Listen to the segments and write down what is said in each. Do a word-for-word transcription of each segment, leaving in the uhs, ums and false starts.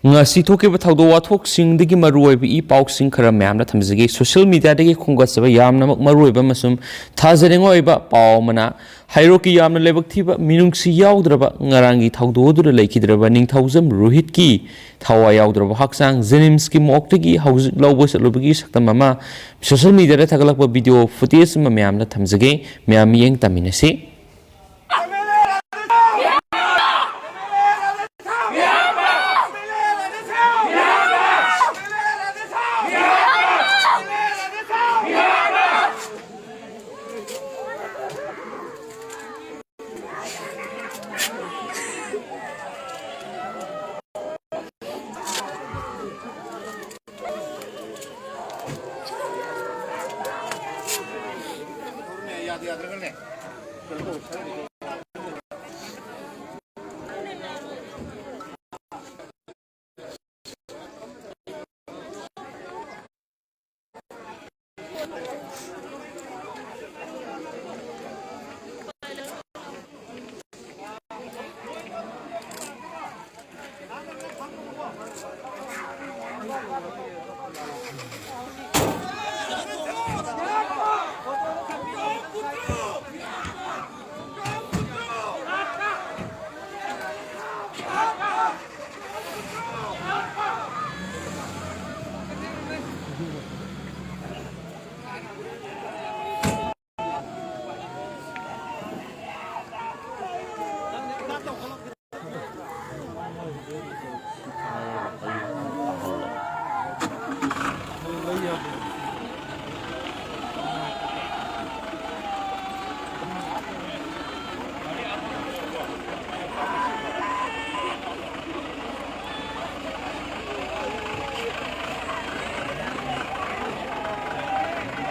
ꯉꯁꯤ ꯊꯣꯛꯈꯤꯕ ꯊꯧꯗꯣꯛ ꯋꯥꯊꯣꯛꯁꯤꯡꯗꯒꯤ ꯃꯔꯨꯑꯣꯏꯕ ꯏ ꯄꯥꯎꯁꯤꯡ ꯈꯔ ꯃꯌꯥꯝꯅ ꯊꯝꯖꯒꯦ꯫ ꯁꯣꯁꯤꯌꯦꯜ ꯃꯤꯗꯤꯌꯥꯗꯒꯤ ꯈꯣꯝꯒꯠꯆꯕ ꯌꯥꯝꯅꯃꯛ ꯃꯔꯨꯑꯣꯏꯕ ꯑꯃꯁꯨꯡ ꯊꯥꯖꯅꯤꯡꯉꯥꯏ ꯑꯣꯏꯕ ꯄꯥꯎ ꯑꯃꯅ, ꯍꯩꯔꯣꯛꯀꯤ ꯌꯥꯝꯅ ꯂꯥꯏꯕꯛ ꯊꯤꯕ, ꯃꯤꯅꯨꯡꯁꯤ ꯌꯥꯎꯗ꯭ꯔꯕ, ꯉꯔꯥꯡꯒꯤ ꯊꯧꯗꯣꯛ ꯑꯗꯨꯗ ꯂꯩꯈꯤꯗ꯭ꯔꯕ ꯅꯤꯡꯊꯧꯖꯝ ꯔꯣꯍꯤꯠꯀꯤ ꯊꯋꯥꯏ ꯌꯥꯎꯗ꯭ꯔꯕ ꯍꯛꯆꯥꯡ ꯖꯦꯅꯤꯝꯁꯀꯤ ꯃꯣꯔꯒꯇꯒꯤ ꯍꯧꯖꯤꯛ ꯂꯧꯕ ꯆꯠꯂꯨꯕꯒꯤ ꯁꯛꯇꯝ ꯑꯃ ꯁꯣꯁꯤꯌꯦꯜ ꯃꯤꯗꯤꯌꯥꯗ ꯊꯥꯒꯠꯂꯛꯄ ꯚꯤꯗꯤꯑꯣ ꯐꯨꯇꯦꯖ ꯑꯃ ꯃꯌꯥꯝꯅ ꯊꯝꯖꯒꯦ꯫ ꯃꯌꯥꯝ ꯃꯤꯠꯌꯦꯡ ꯇꯝꯃꯤꯟꯅꯁꯤ꯫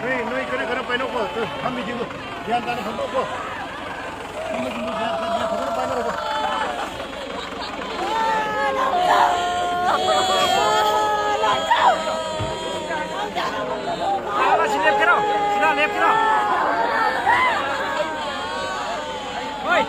ꯅꯣꯏ, ꯅꯣꯏ ꯈꯔ, ꯈꯔ ꯄꯥꯏꯅꯧꯀꯣ꯫ ꯐꯝꯃꯤꯁꯤꯡꯗꯣ ꯒ꯭ꯌꯥꯟ ꯇꯥꯅ ꯐꯝꯗꯣꯛꯀꯣ꯫ ꯐꯝꯕꯁꯤꯡꯗꯣ ꯒ꯭ꯌꯥꯟ, ꯒ꯭ꯌꯥꯟ ꯐꯖꯅ ꯄꯥꯏꯅꯔꯣꯀꯣ꯫ ꯁꯤꯗ ꯂꯦꯞꯀꯦꯔꯣ? ꯁꯤꯗ ꯂꯦꯞꯀꯦꯔꯣ? ꯍꯣꯏ꯫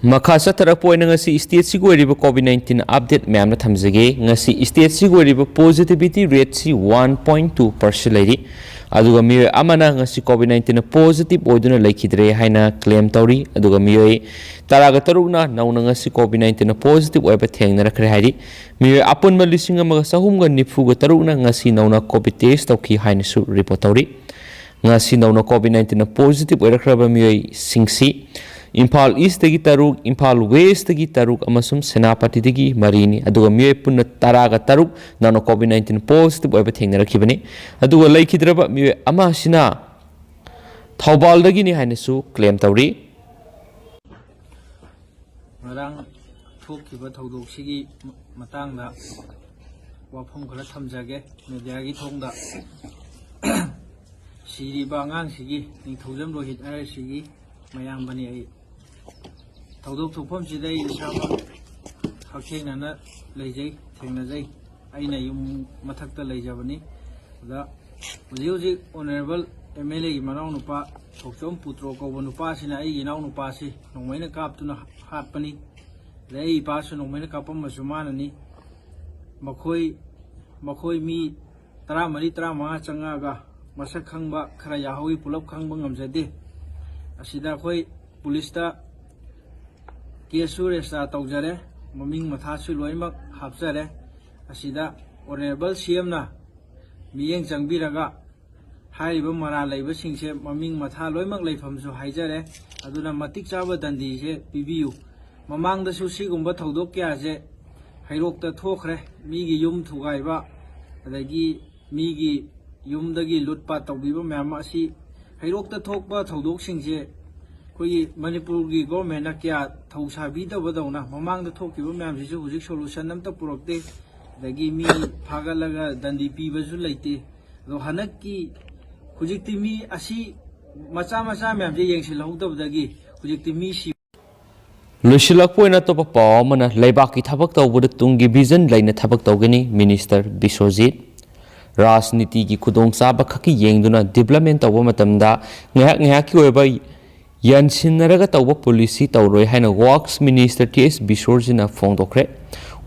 ꯃꯈꯥ ꯆꯠꯊꯔꯛꯄ ꯑꯣꯏꯅ ꯉꯁꯤ ꯁ꯭ꯇꯦꯠꯁꯤꯒꯤ ꯑꯣꯏꯔꯤꯕ ꯀꯣꯚꯤꯗ ꯅꯥꯏꯟꯇꯤꯟ ꯑꯞꯗꯦꯠ ꯃꯌꯥꯝꯅ ꯊꯝꯖꯒꯦ꯫ ꯉꯁꯤ ꯁ꯭ꯇꯦꯠꯁꯤꯒꯤ ꯑꯣꯏꯔꯤꯕ ꯄꯣꯖꯤꯇꯤꯚꯤꯇꯤ ꯔꯦꯠꯁꯤ ꯋꯥꯟ ꯄꯣꯏꯟ ꯇꯨ ꯄꯥꯔꯁꯦꯟ ꯂꯩꯔꯤ꯫ ꯑꯗꯨꯒ ꯃꯤꯑꯣꯏ ꯑꯃꯅ ꯉꯁꯤ ꯀꯣꯚꯤꯗ ꯅꯥꯏꯟꯇꯤꯟ ꯄꯣꯖꯤꯇꯤꯚ ꯑꯣꯏꯗꯨꯅ ꯂꯩꯈꯤꯗ꯭ꯔꯦ ꯍꯥꯏꯅ ꯀ꯭ꯂꯦꯝ ꯇꯧꯔꯤ꯫ ꯑꯗꯨꯒ ꯃꯤꯑꯣꯏ ꯇꯔꯥꯒ ꯇꯔꯨꯛꯅ ꯅꯧꯅ ꯉꯁꯤ ꯀꯣꯚꯤꯗ ꯅꯥꯏꯟꯇꯤꯟ ꯄꯣꯖꯤꯇꯤꯚ ꯑꯣꯏꯕ ꯊꯦꯡꯅꯔꯛꯈ꯭ꯔꯦ ꯍꯥꯏꯔꯤ꯫ ꯃꯤꯑꯣꯏ ꯑꯄꯨꯟꯕ ꯂꯤꯁꯤꯡ ꯑꯃꯒ ꯆꯍꯨꯝꯒ ꯅꯤꯐꯨꯒ ꯇꯔꯨꯛꯅ ꯉꯁꯤ ꯅꯧꯅ ꯀꯣꯚꯤꯗ ꯇꯦꯁ ꯇꯧꯈꯤ ꯍꯥꯏꯅꯁꯨ ꯔꯤꯄꯣꯔꯠ ꯇꯧꯔꯤ꯫ ꯉꯁꯤ ꯅꯧꯅ ꯀꯣꯚꯤꯗ ꯅꯥꯏꯟꯇꯤꯟ ꯄꯣꯖꯤꯇꯤꯚ ꯑꯣꯏꯔꯛꯈ꯭ꯔꯕ ꯃꯤꯑꯣꯏꯁꯤꯡꯁꯤ ꯏꯝꯐꯥꯜ ꯏꯁꯇꯒꯤ ꯇꯔꯨꯛ, ꯏꯝꯐꯥꯜ ꯋꯦꯁꯇꯒꯤ ꯇꯔꯨꯛ ꯑꯃꯁꯨꯡ ꯁꯦꯅꯥꯄꯇꯤꯗꯒꯤ ꯃꯔꯤꯅꯤ꯫ ꯑꯗꯨꯒ ꯃꯤꯑꯣꯏ ꯄꯨꯟꯅ ꯇꯔꯥꯒ ꯇꯔꯨꯛ ꯅꯧꯅ ꯀꯣꯚꯤꯗ ꯅꯥꯏꯟꯇꯤꯟ ꯄꯣꯖꯤꯇꯤꯚ ꯑꯣꯏꯕ ꯊꯦꯡꯅꯔꯛꯈꯤꯕꯅꯤ꯫ ꯑꯗꯨꯒ ꯂꯩꯈꯤꯗ꯭ꯔꯕ ꯃꯤꯑꯣꯏ ꯑꯃ ꯑꯁꯤꯅ ꯊꯧꯕꯥꯜꯗꯒꯤꯅꯤ ꯍꯥꯏꯅꯁꯨ ꯀ꯭ꯂꯦꯝ ꯇꯧꯔꯤ꯫ ꯉꯔꯥꯡ ꯊꯣꯛꯈꯤꯕ ꯊꯧꯗꯣꯛꯁꯤꯒꯤ ꯃꯇꯥꯡꯗ ꯋꯥꯐꯝ ꯈꯔ ꯊꯝꯖꯒꯦ ꯃꯦꯗꯤꯌꯥꯒꯤ ꯊꯣꯡꯗ꯫ ꯁꯤꯔꯤꯕ ꯑꯉꯥꯡꯁꯤꯒꯤ, ꯅꯤꯡꯊꯧꯖꯝ ꯔꯣꯍꯤꯠ ꯍꯥꯏꯔꯤꯁꯤꯒꯤ ꯃꯌꯥꯝꯕꯅꯤ ꯑꯩ꯫ ꯊꯧꯗꯣꯛ ꯊꯣꯛꯐꯝꯁꯤꯗ ꯑꯩ ꯏꯁꯥꯃꯛ ꯍꯛꯊꯦꯡꯅꯅ ꯂꯩꯖꯩ, ꯊꯦꯡꯅꯖꯩ꯫ ꯑꯩꯅ ꯌꯨꯝ ꯃꯊꯛꯇ ꯂꯩꯖꯕꯅꯤ꯫ ꯑꯗ ꯍꯧꯖꯤꯛ ꯍꯧꯖꯤꯛ ꯑꯣꯅꯔꯦꯕꯜ ꯑꯦꯝ ꯑꯦꯜ ꯑꯦꯒꯤ ꯃꯅꯥꯎꯅꯨꯄꯥ ꯊꯣꯛꯆꯣꯝ ꯄꯨꯇ꯭ꯔꯣ ꯀꯧꯕ ꯅꯨꯄꯥꯁꯤꯅ ꯑꯩꯒꯤ ꯏꯅꯥꯎꯅꯨꯄꯥꯁꯤ ꯅꯣꯡꯃꯩꯅ ꯀꯥꯞꯇꯨꯅ ꯍꯥꯠꯄꯅꯤ꯫ ꯑꯗꯩ ꯑꯩ ꯏꯄꯥꯁꯨ ꯅꯣꯡꯃꯩꯅ ꯀꯥꯞꯄꯝꯕꯁꯨ ꯃꯥꯅꯅꯤ꯫ ꯃꯈꯣꯏ, ꯃꯈꯣꯏ ꯃꯤ ꯇꯔꯥꯃꯔꯤ, ꯇꯔꯥꯃꯉꯥ ꯆꯪꯉꯛꯑꯒ ꯃꯁꯛ ꯈꯪꯕ ꯈꯔ ꯌꯥꯍꯧꯋꯤ, ꯄꯨꯂꯞ ꯈꯪꯕ ꯉꯝꯖꯗꯦ꯫ ꯑꯁꯤꯗ ꯑꯩꯈꯣꯏ ꯄꯨꯂꯤꯁꯇ ꯀꯦꯁꯁꯨ ꯔꯦꯖꯤꯁꯇꯥꯔ ꯇꯧꯖꯔꯦ, ꯃꯃꯤꯡ ꯃꯊꯥꯁꯨ ꯂꯣꯏꯅꯃꯛ ꯍꯥꯞꯆꯔꯦ꯫ ꯑꯁꯤꯗ ꯑꯣꯅꯔꯦꯕꯜ ꯁꯤ ꯑꯦꯝꯅ ꯃꯤꯠꯌꯦꯡ ꯆꯪꯕꯤꯔꯒ ꯍꯥꯏꯔꯤꯕ ꯃꯔꯥꯜ ꯂꯩꯕꯁꯤꯡꯁꯦ ꯃꯃꯤꯡ ꯃꯊꯥ ꯂꯣꯏꯅꯃꯛ ꯂꯩꯐꯝꯁꯨ ꯍꯥꯏꯖꯔꯦ꯫ ꯑꯗꯨꯅ ꯃꯇꯤꯛ ꯆꯥꯕ ꯗꯟꯗꯤꯁꯦ ꯄꯤꯕꯤꯌꯨ꯫ ꯃꯃꯥꯡꯗꯁꯨ ꯁꯤꯒꯨꯝꯕ ꯊꯧꯗꯣꯛ ꯀꯌꯥꯁꯦ ꯍꯩꯔꯣꯛꯇ ꯊꯣꯛꯈ꯭ꯔꯦ꯫ ꯃꯤꯒꯤ ꯌꯨꯝ ꯊꯨꯒꯥꯏꯕ, ꯑꯗꯒꯤ ꯃꯤꯒꯤ ꯌꯨꯝꯗꯒꯤ ꯂꯨꯠꯄꯥꯠ ꯇꯧꯕꯤꯕ ꯃꯌꯥꯝ ꯑꯁꯤ ꯍꯩꯔꯣꯛꯇ ꯊꯣꯛꯄ ꯊꯧꯗꯣꯛꯁꯤꯡꯁꯦ ꯑꯩꯈꯣꯏꯒꯤ ꯃꯅꯤꯄꯨꯔꯒꯤ ꯒꯣꯔꯃꯦꯟꯅ ꯀꯌꯥ ꯊꯧꯁꯥꯕꯤꯗꯕꯗꯧꯅ ꯃꯃꯥꯡꯗ ꯊꯣꯛꯈꯤꯕ ꯃꯌꯥꯝꯁꯤꯁꯨ ꯍꯧꯖꯤꯛ ꯁꯣꯂꯨꯁꯟ ꯑꯝꯇ ꯄꯨꯔꯛꯇꯦ꯫ ꯑꯗꯒꯤ ꯃꯤ ꯐꯥꯒꯠꯂꯒ ꯗꯟꯗꯤ ꯄꯤꯕꯁꯨ ꯂꯩꯇꯦ꯫ ꯑꯗꯣ ꯍꯟꯗꯛꯀꯤ ꯍꯧꯖꯤꯛꯇꯤ ꯃꯤ ꯑꯁꯤ ꯃꯆꯥ ꯃꯆꯥ ꯃꯌꯥꯝꯁꯦ ꯌꯦꯡꯁꯤꯜꯍꯧꯗꯕꯗꯒꯤ ꯍꯧꯖꯤꯛꯇꯤ ꯃꯤ ꯁꯤ ꯂꯣꯏꯁꯤꯜꯂꯛꯄ ꯑꯣꯏꯅ ꯑꯇꯣꯞꯄ ꯄꯥꯎ ꯑꯃꯅ, ꯂꯩꯕꯥꯛꯀꯤ ꯊꯕꯛ ꯇꯧꯕꯗ ꯇꯨꯡꯒꯤ vision ꯂꯩꯅ ꯊꯕꯛ ꯇꯧꯒꯅꯤ, ꯃꯤꯅꯤꯁꯇꯔ ꯕꯤꯁ꯭ꯋꯖꯤꯠ꯫ ꯔꯥꯖꯅꯤꯇꯤꯒꯤ ꯈꯨꯗꯣꯡꯆꯥꯕ ꯈꯛꯀꯤ ꯌꯦꯡꯗꯨꯅ development ꯇꯧꯕ ꯃꯇꯝꯗ ꯉꯥꯏꯍꯥꯛ ꯉꯥꯏꯍꯥꯛꯀꯤ ꯑꯣꯏꯕ ꯌꯥꯟꯁꯤꯟꯅꯔꯒ ꯇꯧꯕ policy ꯇꯧꯔꯣꯏ ꯍꯥꯏꯅ Works Minister ꯇꯤ ꯑꯦꯁ ꯕꯤꯁ꯭ꯋꯖꯤꯠꯅ ꯐꯣꯡꯗꯣꯛꯈ꯭ꯔꯦ꯫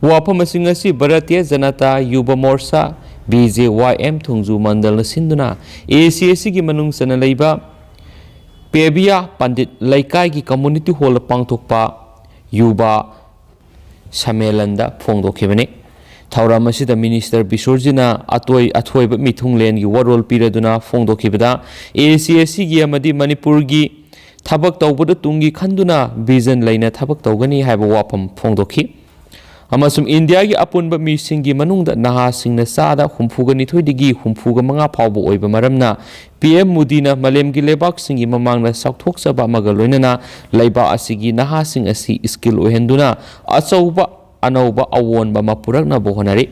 ꯋꯥꯐꯝ ꯑꯁꯤꯡ ꯑꯁꯤ ꯚꯥꯔꯇꯤꯌ ꯖꯅꯇꯥ ꯌꯨꯕ ꯃꯣꯔꯆꯥ, ꯕꯤ ꯖꯦ ꯋꯥꯏ ꯑꯦꯝ, ꯊꯣꯡꯖꯨ ꯃꯟꯗꯜꯅ ꯁꯤꯟꯗꯨꯅ ꯑꯦ ꯁꯤ ꯑꯦꯁ ꯁꯤꯒꯤ ꯃꯅꯨꯡ ꯆꯟꯅ ꯂꯩꯕ ꯄꯦꯕꯤꯌꯥ ꯄꯟꯗꯤꯠ ꯂꯩꯀꯥꯏꯒꯤ community hall ꯄꯥꯡꯊꯣꯛꯄ ꯌꯨꯕ ꯁꯝꯃꯦꯂꯟꯗ ꯐꯣꯡꯗꯣꯛꯈꯤꯕꯅꯤ꯫ ꯊꯧꯔꯝ ꯑꯁꯤꯗ ꯃꯤꯅꯤꯁꯇꯔ ꯕꯤꯁ꯭ꯋꯖꯤꯠꯅ ꯑꯇꯣꯏ-, ꯑꯊꯣꯏꯕ ꯃꯤꯊꯨꯡꯂꯦꯟꯒꯤ ꯋꯥꯔꯣꯜ ꯄꯤꯔꯗꯨꯅ ꯐꯣꯡꯗꯣꯛꯈꯤꯕꯗ, ꯑꯦ ꯁꯤ ꯑꯦꯁ ꯁꯤꯒꯤ ꯑꯃꯗꯤ ꯃꯅꯤꯄꯨꯔꯒꯤ ꯊꯕꯛ ꯇꯧꯕꯗ ꯇꯨꯡꯒꯤ ꯈꯟꯗꯨꯅ vision ꯂꯩꯅ ꯊꯕꯛ ꯇꯧꯒꯅꯤ ꯍꯥꯏꯕ ꯋꯥꯐꯝ ꯐꯣꯡꯗꯣꯛꯈꯤ꯫ ꯑꯃꯁꯨꯡ ꯏꯟꯗꯤꯌꯥꯒꯤ ꯑꯄꯨꯟꯕ ꯃꯤꯁꯤꯡꯒꯤ ꯃꯅꯨꯡꯗ ꯅꯍꯥꯁꯤꯡꯅ ꯆꯥꯗ ꯍꯨꯝꯐꯨꯒ ꯅꯤꯊꯣꯏꯗꯒꯤ ꯍꯨꯝꯐꯨꯒ ꯃꯉꯥ ꯐꯥꯎꯕ ꯑꯣꯏꯕ ꯃꯔꯝꯅ, ꯄꯤ ꯑꯦꯝ ꯃꯣꯗꯤꯅ ꯃꯥꯂꯦꯝꯒꯤ ꯂꯩꯕꯥꯛꯁꯤꯡꯒꯤ ꯃꯃꯥꯡꯗ ꯆꯥꯎꯊꯣꯛꯆꯕ ꯑꯃꯒ ꯂꯣꯏꯅꯅ ꯂꯩꯕꯥꯛ ꯑꯁꯤꯒꯤ ꯅꯍꯥꯁꯤꯡ ꯑꯁꯤ skill ꯑꯣꯏꯍꯟꯗꯨꯅ ꯑꯆꯧꯕ ꯑꯅꯧꯕ ꯑꯑꯣꯟꯕ ꯑꯃ ꯄꯨꯔꯛꯅꯕ ꯍꯣꯠꯅꯔꯤ꯫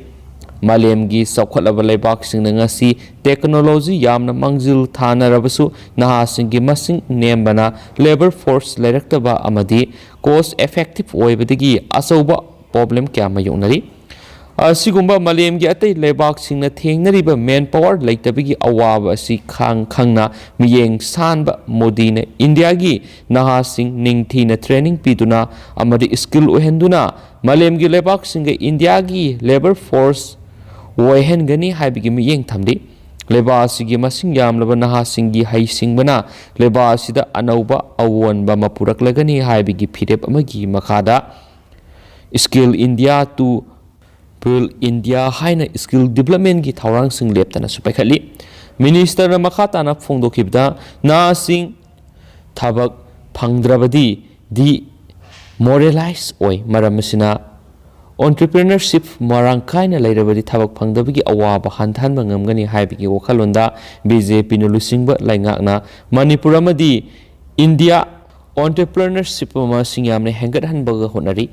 ꯃꯥꯂꯦꯝꯒꯤ ꯆꯥꯎꯈꯠꯂꯕ ꯂꯩꯕꯥꯛꯁꯤꯡꯅ ꯉꯁꯤ technology ꯌꯥꯝꯅ ꯃꯥꯡꯖꯤꯜ ꯊꯥꯅꯔꯕꯁꯨ, ꯅꯍꯥꯁꯤꯡꯒꯤ ꯃꯁꯤꯡ ꯅꯦꯝꯕꯅ, labour force ꯂꯩꯔꯛꯇꯕ ꯑꯃꯗꯤ cost effective ꯑꯣꯏꯕꯗꯒꯤ ꯑꯆꯧꯕ problem ꯀꯌꯥ ꯃꯥꯌꯣꯛꯅꯔꯤ꯫ ꯑꯁꯤꯒꯨꯝꯕ ꯃꯥꯂꯦꯝꯒꯤ ꯑꯇꯩ ꯂꯩꯕꯥꯛꯁꯤꯡꯅ ꯊꯦꯡꯅꯔꯤꯕ manpower ꯂꯩꯇꯕꯒꯤ ꯑꯋꯥꯕ ꯑꯁꯤ ꯈꯥꯡ-, ꯈꯪꯅ ꯃꯤꯠꯌꯦꯡ ꯁꯥꯟꯕ ꯃꯣꯗꯤꯅ ꯏꯟꯗꯤꯌꯥꯒꯤ ꯅꯍꯥꯁꯤꯡ ꯅꯤꯡꯊꯤꯅ training ꯄꯤꯗꯨꯅ ꯑꯃꯗꯤ skill ꯑꯣꯏꯍꯟꯗꯨꯅ ꯃꯥꯂꯦꯝꯒꯤ ꯂꯩꯕꯥꯛꯁꯤꯡꯒ ꯏꯟꯗꯤꯌꯥꯒꯤ labour force ꯑꯣꯏꯍꯟꯒꯅꯤ ꯍꯥꯏꯕꯒꯤ ꯃꯤꯠꯌꯦꯡ ꯊꯝꯂꯤ꯫ ꯂꯩꯕꯥꯛ ꯑꯁꯤꯒꯤ ꯃꯁꯤꯡ ꯌꯥꯝꯂꯕ ꯅꯍꯥꯁꯤꯡꯒꯤ ꯍꯩꯁꯤꯡꯕꯅ ꯂꯩꯕꯥꯛ ꯑꯁꯤꯗ ꯑꯅꯧꯕ ꯑꯑꯣꯟꯕ ꯑꯃ ꯄꯨꯔꯛꯂꯒꯅꯤ ꯍꯥꯏꯕꯒꯤ ꯐꯤꯔꯦꯞ ꯑꯃꯒꯤ ꯃꯈꯥꯗ Skill India to Build India ꯍꯥꯏꯅ skill developmentꯀꯤ ꯊꯧꯔꯥꯡꯁꯤꯡ ꯂꯦꯞꯇꯅꯁꯨ ꯄꯥꯏꯈꯠꯂꯤ꯫ ꯃꯤꯅꯤꯁꯇꯔꯅ ꯃꯈꯥ ꯇꯥꯅ ꯐꯣꯡꯗꯣꯛꯈꯤꯕꯗ, ꯅꯍꯥꯁꯤꯡ ꯊꯕꯛ ꯐꯪꯗ꯭ꯔꯕꯗꯤ demoralize ꯑꯣꯏ꯫ ꯃꯔꯝ ꯑꯁꯤꯅ entrepreneurship ꯃꯔꯥꯡ ꯀꯥꯏꯅ ꯂꯩꯔꯕꯗꯤ ꯊꯕꯛ ꯐꯪꯗꯕꯒꯤ ꯑꯋꯥꯕ ꯍꯟꯊꯍꯟꯕ ꯉꯝꯒꯅꯤ ꯍꯥꯏꯕꯒꯤ ꯋꯥꯈꯜꯂꯣꯟꯗ ꯕꯤ ꯖꯦ ꯄꯤꯅ ꯂꯨꯆꯤꯡꯕ ꯂꯩꯉꯥꯛꯅ ꯃꯅꯤꯄꯨꯔ ꯑꯃꯗꯤ ꯏꯟꯗꯤꯌꯥ entrepreneurship ꯃꯁꯤꯡ ꯌꯥꯝꯅ ꯍꯦꯟꯒꯠꯍꯟꯕꯒ ꯍꯣꯠꯅꯔꯤ꯫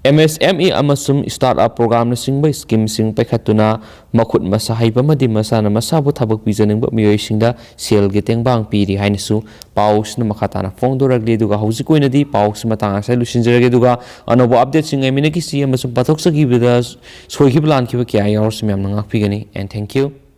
ꯑꯦꯝ ꯑꯦꯁ ꯑꯦꯝ ꯏ ꯑꯃꯁꯨꯡ ꯁ꯭ꯇꯥꯔꯠ ꯑꯞ ꯄ꯭ꯔꯣꯒ꯭ꯔꯥꯝꯅꯆꯤꯡꯕ ꯁ꯭ꯀꯤꯝꯁꯤꯡ ꯄꯥꯏꯈꯠꯇꯨꯅ ꯃꯈꯨꯠ ꯃꯁꯥ ꯍꯩꯕ ꯑꯃꯗꯤ ꯃꯁꯥꯅ ꯃꯁꯥꯕꯨ ꯊꯕꯛ ꯄꯤꯖꯅꯤꯡꯕ ꯃꯤꯑꯣꯏꯁꯤꯡꯗ ꯁꯦꯜꯒꯤ ꯇꯦꯡꯕꯥꯡ ꯄꯤꯔꯤ ꯍꯥꯏꯅꯁꯨ ꯄꯥꯎꯁꯤꯅ ꯃꯈꯥ ꯇꯥꯅ ꯐꯣꯡꯗꯣꯔꯛꯂꯤ꯫ ꯑꯗꯨꯒ ꯍꯧꯖꯤꯛꯀꯤ ꯑꯣꯏꯅꯗꯤ ꯄꯥꯎꯁꯤ ꯃꯇꯥꯡ ꯑꯁꯤꯗ ꯂꯣꯏꯁꯤꯟꯖꯔꯒꯦ꯫ ꯑꯗꯨꯒ ꯑꯅꯧꯕ ꯑꯞꯗꯦꯠꯁꯤꯡ ꯉꯥꯏꯃꯤꯟꯅꯈꯤꯁꯤ ꯑꯃꯁꯨꯡ ꯄꯥꯊꯣꯛꯆꯈꯤꯕꯗ ꯁꯣꯏꯈꯤꯕ ꯂꯥꯟꯈꯤꯕ ꯀꯌꯥ ꯌꯥꯎꯔꯁꯨ ꯃꯌꯥꯝꯅ ꯉꯥꯛꯄꯤꯒꯅꯤ꯫ And thank you꯫